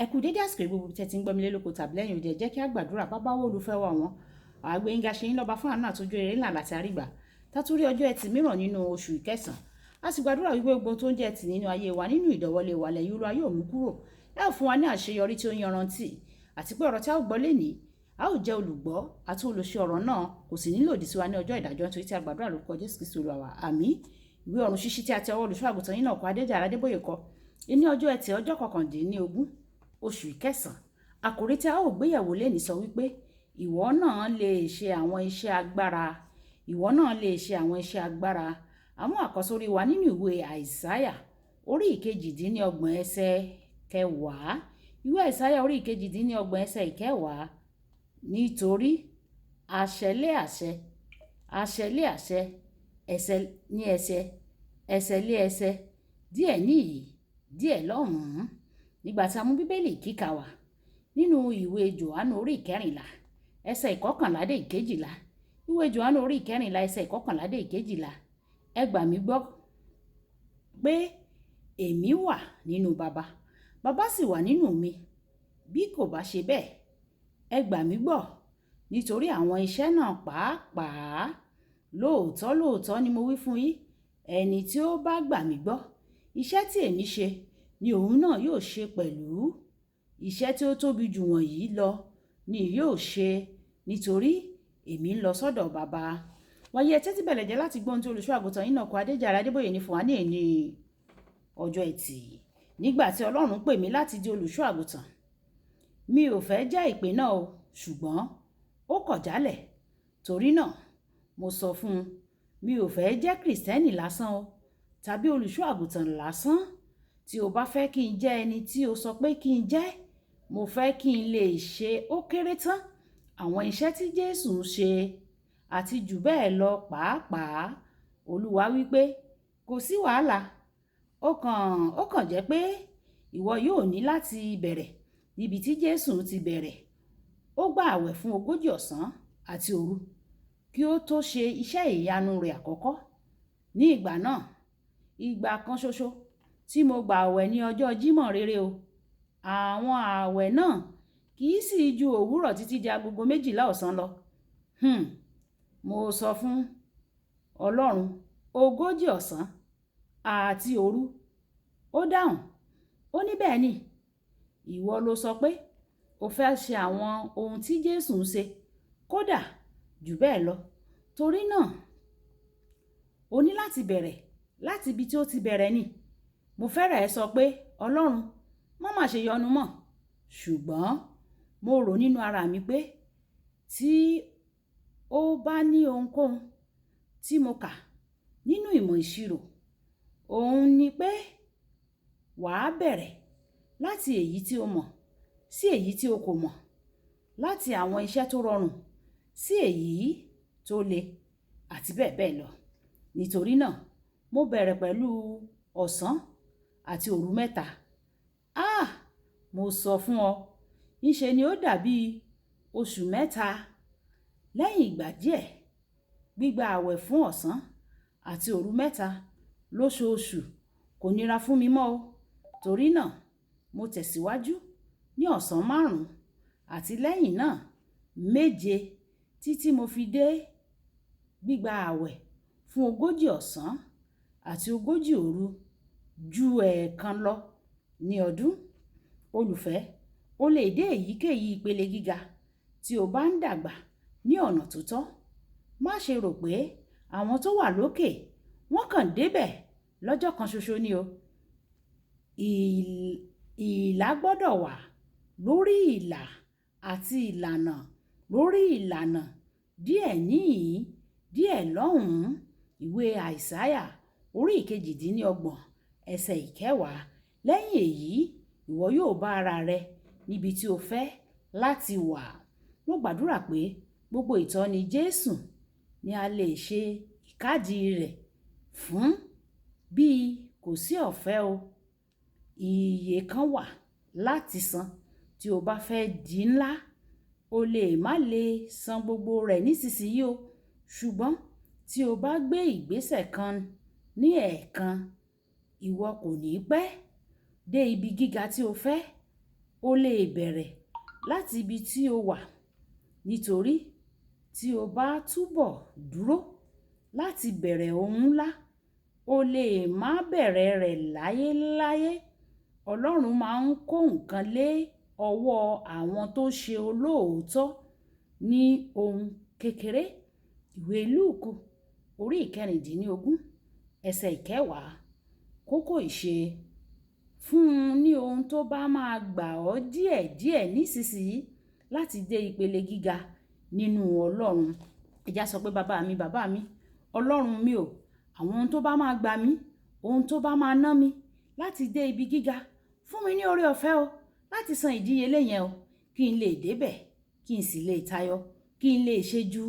Ẹ kú dédé àsìkò gbogbo tẹ́ ti ń gbọ́ mi lé lóko tàbí lẹ́yìn òde. Ẹ jẹ́ kí a gbàdúrà. Bàbá wo olùfẹ́ wa wọn àgbẹ̀yìnga ṣe ń lọ́ba fún àánú àtọ́jú eré ńlá láti àrígbà tátúrí ọjọ́ ẹtì mìíràn nínú oṣù ìkẹsàn. A sì gbàdúrà wípé gbogbo tó ń jẹ́ ẹtì nínú ayé wa, nínú ìdọ̀wọ́lé wa, lẹ́yìn Olúwa yóò mú kúrò. Ẹ ó fún wa ní àṣeyọrí tí ó yanrantí, àti pé ọ̀rọ̀ tí a ó gbọ́ lénìí, a ó jẹ́ olùgbọ́ àti olùṣe ọ̀rọ̀ náà, kò sì ní lòdì sí wa ní ọjọ́ ìdájọ́, nítorí tí a gbàdúrà lórúkọ Jésù Kristi Olúwa wa, àmín. Ìwé Ọ̀run Ṣíṣí tí a ti ọwọ́ olùṣọ́ àgùntàn yín náà kọ, Adéjàre Adébóyè kọ ní ọjọ́ ẹtì, ọjọ́ 19 oṣù ìkẹsàn. Àkòrí tí a ó gbéyẹ̀wò lénìí sọ wípé ìwọ náà lè ṣe àwọn iṣẹ́ agbára. Ìwọ náà lè ṣe àwọn iṣẹ́ agbára. Àwọn àkọ́sórí wa nínú ìwé Àìsáyà orí 38 ẹsẹ̀ 10. Ìwé Àìsáyà orí 28 ẹsẹ̀ 10. Nítorí àṣẹ lé àṣẹ, àṣẹ lé àṣẹ, ẹsẹ̀ ní ẹsẹ̀, ẹsẹ̀ lé ẹsẹ̀, díẹ̀ níhìn, díẹ̀ lọ́hùn-ún. Nígbà tí a mú Bíbélì kíkà wá nínú ìwé Jòhánù orí 14 ẹsẹ̀ 11 dé 12. Ìwé Jòhánù orí 14 ẹsẹ̀ 11 dé 12. Ẹ gbà mí gbọ́ pé èmi wà nínú Baba, Baba sì wà nínú mi. Bí kò bá ṣe bẹ́ẹ̀, ẹ gbà mí gbọ́ nítorí àwọn iṣẹ́ náà pàápàá. Lóòótọ́ lóòótọ́ ni mo wí fún yín, ẹni tí ó bá gbà mí gbọ́, iṣẹ́ tí èmi ṣe ni òun náà yóò ṣe pẹ̀lú. Iṣẹ́ tí ó tóbi jù wọ̀nyí lọ ni yóò ṣe, nítorí èmi ń lọ sọ́dọ̀ Baba. Wáyé, ẹ tẹ́tí bẹ̀lẹ̀ jẹ́ láti gbọ́ ohun tí olùṣọ́ àgùntàn yín náà kọ, Adéjàre Adébóyè, ní fún wa ní èní ọjọ́ ẹtì. Nígbà tí Ọlọ́run pè mí láti di olùṣọ́ àgùntàn, mi ò fẹ́ jẹ́ ìpè náà o, ṣùgbọ́n ó kọ̀ jálẹ̀. Torí náà mo sọ fún un, mi ò fẹ́ jẹ́ Kìrìsìtẹ́nì lásán o tàbí olùṣọ́ àgùntàn lásán. Tí o bá fẹ́ kí n jẹ́ ẹni tí o sọ pé kí n jẹ́, mo fẹ́ kí n lè ṣe ó kéré tán àwọn iṣẹ́ tí Jésù ń ṣe àti jù bẹ́ẹ̀ lọ pàápàá. Olúwa wí pé kò sí wàhálà, ó kàn jẹ́ pé ìwọ yóò ní láti bẹ̀rẹ̀ níbi tí Jésù ti bẹ̀rẹ̀. Ó gba àwẹ̀ fún 40 ọ̀sán àti òru kí ó tó ṣe iṣẹ́ ìyanu rẹ̀ àkọ́kọ́. Ní ìgbà náà, ìgbà kan ṣoṣo tí mo gba àwẹ̀ ní ọjọ́ Jímọ̀ rere o. Àwọn àwẹ̀ náà kì í sì ju òwúrọ̀ títí di agogo 12 ọ̀sán lọ. Mo sọ fún Ọlọ́run, 40 ọ̀sán àti òru. Ó dáhùn, ó ní bẹ́ẹ̀ ni, ìwọ ló sọ pé o fẹ́ ṣe àwọn ohun tí Jésù ń ṣe, kódà jù bẹ́ẹ̀ lọ. Torí náà, o ní láti bẹ̀rẹ̀ láti ibi tí ó ti bẹ̀rẹ̀ ni. Mo fẹ́rẹ̀ẹ́ sọ pé, Ọlọ́run, má má ṣe yọnu mọ́. Ṣùgbọ́n mo rò nínú ara mi pé tí ó bá ní ohunkóhun tí mo kà nínú ìmọ̀ ìṣirò, òun ni pé wà á bẹ̀rẹ̀ láti èyí tí o mọ̀ sí èyí tí o kò mọ̀, láti àwọn iṣẹ́ tó rọrùn sí èyí tó le, àti bẹ́ẹ̀ bẹ́ẹ̀ lọ. Nítorí náà, mo bẹ̀rẹ̀ pẹ̀lú ọ̀sán àti òru 3. Ah! Mo sọ fún ọ, níṣe ni ó dàbí oṣù 3. Lẹ́yìn ìgbà díẹ̀, gbígba àwẹ̀ fún ọ̀sán àti òru 3 lóṣooṣù kò nira fún mi mọ́ o. Torí náà, mo tẹ̀síwájú ní ọ̀sán 5 àti lẹ́yìn náà 7 títí mo fi dé gbígba àwẹ̀ fún 40 ọ̀sán àti 40 òru ju ẹ̀ẹ̀kan lọ ní ọdún. Olùfẹ́, o lè dé èyíkéyìí ìpele gíga tí o bá ń dàgbà ní ọ̀nà tó tọ́. Má ṣe rò pé àwọn tó wà lókè wọ́n kàn débẹ̀ lọ́jọ́ kan ṣoṣo ni o. Ìlà gbọ́dọ̀ wà lórí ìlà àti ìlànà lórí ìlànà, díẹ̀ níhìn, díẹ̀ lọ́hùn-ún. Ìwé Àìsáyà orí 28 ẹsẹ̀ 10. Lẹ́yìn èyí, ìwọ yóò bá ara rẹ níbi tí o fẹ́ láti wà. Mo gbàdúrà pé gbogbo ìtọ́ni Jésù ni a lè ṣe ìkádìí rẹ̀ fún bí kò sí ọ̀fẹ́ o. Iye kan wà láti san tí o bá fẹ́ di ńlá. O lè má lè san gbogbo rẹ̀ nísinsìnyí o, ṣùgbọ́n tí o bá gbé ìgbésẹ̀ kan ní ẹ̀ẹ̀kan, ìwọ kò ní pẹ́ dé ibi gíga tí o fẹ́. O lè bẹ̀rẹ̀ láti ibi tí o wà, nítorí tí o bá túbọ̀ dúró láti bẹ̀rẹ̀ ohun ńlá, o lè má bẹ̀rẹ̀ rẹ̀ láyéláyé. Ọlọ́run máa ń kó nǹkan lé ọwọ́ àwọn tó ṣe olóòótọ́ ní ohun kékeré. Ìwé Lúùkù orí 16, ẹsẹ̀ 10. Kókó ìṣe: fún un ní ohun tó bá máa gbà ọ́ díẹ̀díẹ̀ nísinsìnyí láti dé ìpele gíga nínú Ọlọ́run. Ẹ já sọ pé, bàbá mi, bàbá mi, Ọlọ́run mi o, àwọn ohun tó bá máa gbà mí, ohun tó bá máa ná mi láti dé ibi gíga, fún mi ní oore ọ̀fẹ́ o láti san ìdíyelé yẹn o, kí n lè débẹ̀, kí n sì lè tayọ, kí n lè ṣe ju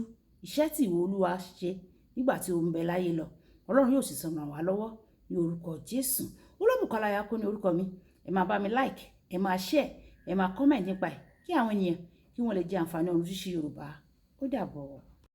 iṣẹ́ tí ìwọ Olúwa ṣe nígbà tí o ń bẹ láyé lọ. Ọlọ́run yóò sì san ràn wá lọ́wọ́ ní orúkọ Jésù. Olúbùkọ́lá Ayako ní orúkọ mi. Ẹ máa bá mi like, ẹ máa share, ẹ máa comment nípa ẹ̀, kí àwọn ènìyàn kí wọ́n lè jẹ àǹfààní ọ̀run ṣíṣí Yorùbá. Ó dàbọ̀.